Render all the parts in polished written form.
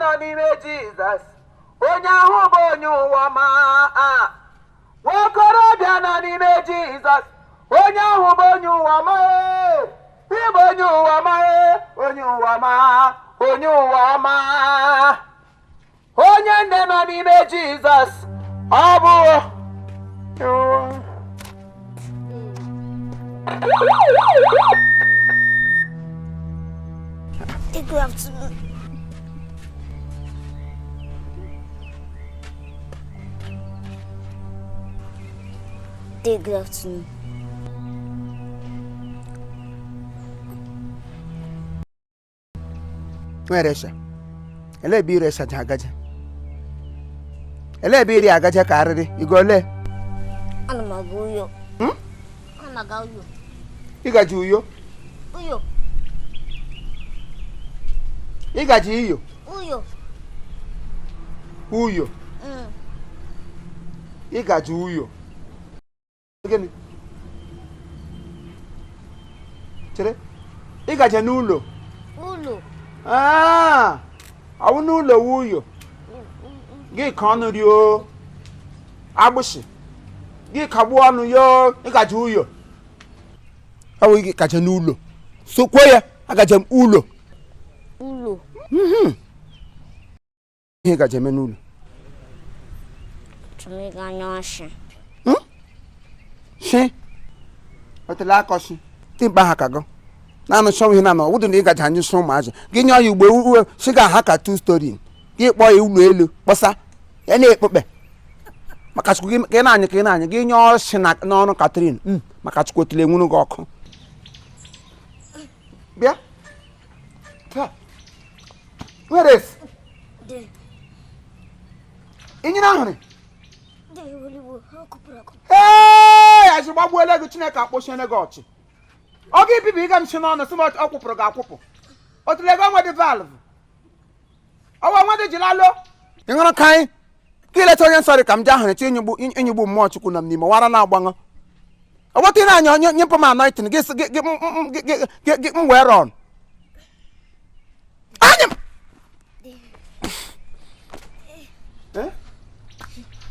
nọ n'ime Jizọs, onye ahụ bụ onye ụwa ọma. Nwokorobịa nọ n'ime Jizọs, onye ahụ bụ onye ụwa ọma. Ịbụ onye ụwa ọma, onye ụwa ọma, onye ụwa ọma. Onye nne nọ n'ime Jizọs, ọ bụ Good afternoon. Good afternoon. Nweresha, elee ebe iresha ji agaje? Elee ebe iri agaje ka arịrị igo ole? Ana m aga Uyo. Ana m aga Uyo. Ịgaji Uyo? Uyo. Ịgaji Iyo? Uyo. Uyo. Ịgaji Uyo. Gịnị? Chere. Ịgaje n'ụlọ? Ụlọ. Ah, ọ wụ n'ụlọ wu Uyo. Gị ka ọnụ rio agbụsị. Gị kagbuo ọnụ yo ịgaje Uyo. Ọ wụ gị gaje n'ụlọ. Sokwo ya, agaje m ụlọ. Ụlọ. Ihe gaje eme n'ụlọ. Achọrọ m ịga nyụọ nshị. Shi otele akọshi timkpa ha ka gọ naanị chọwa ihe na ọwụdụ na ịgaji anyụ sị ụmụazị gị nye ya ugbo uwe si ga ha ka two story gị kpọọ ya ụlọ elu kpọsa ya na-ekpokpe maka chukwu gị ka ị na-anyụ ka ị na-anyụ gị nye ọsị n'ọnụ Katrin maka chukwu otule nwuru gị ọkụ bịa taa were ịnyere ahụrụ ee azị gbagbuola gị Chineke akpọchiele gị ọchị ọ gị bibi ịga m si n'ọnụ sị m ọ kwụpụrụ gị akwụpụ otule gị onwe dị valve ọwa nwa dị jiri alụ ị ṅụrụ ka anyị ka ileta onye nsọ dị ka m ji ahụrụ chi ịnyụgbu mmụọ Chukwu nọ m n'ime wara na-agbaṅụ ọgbata ị na-anya onye nyepụ m anointing gị sị gị m wee rọn anya m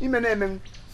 ime na-eme m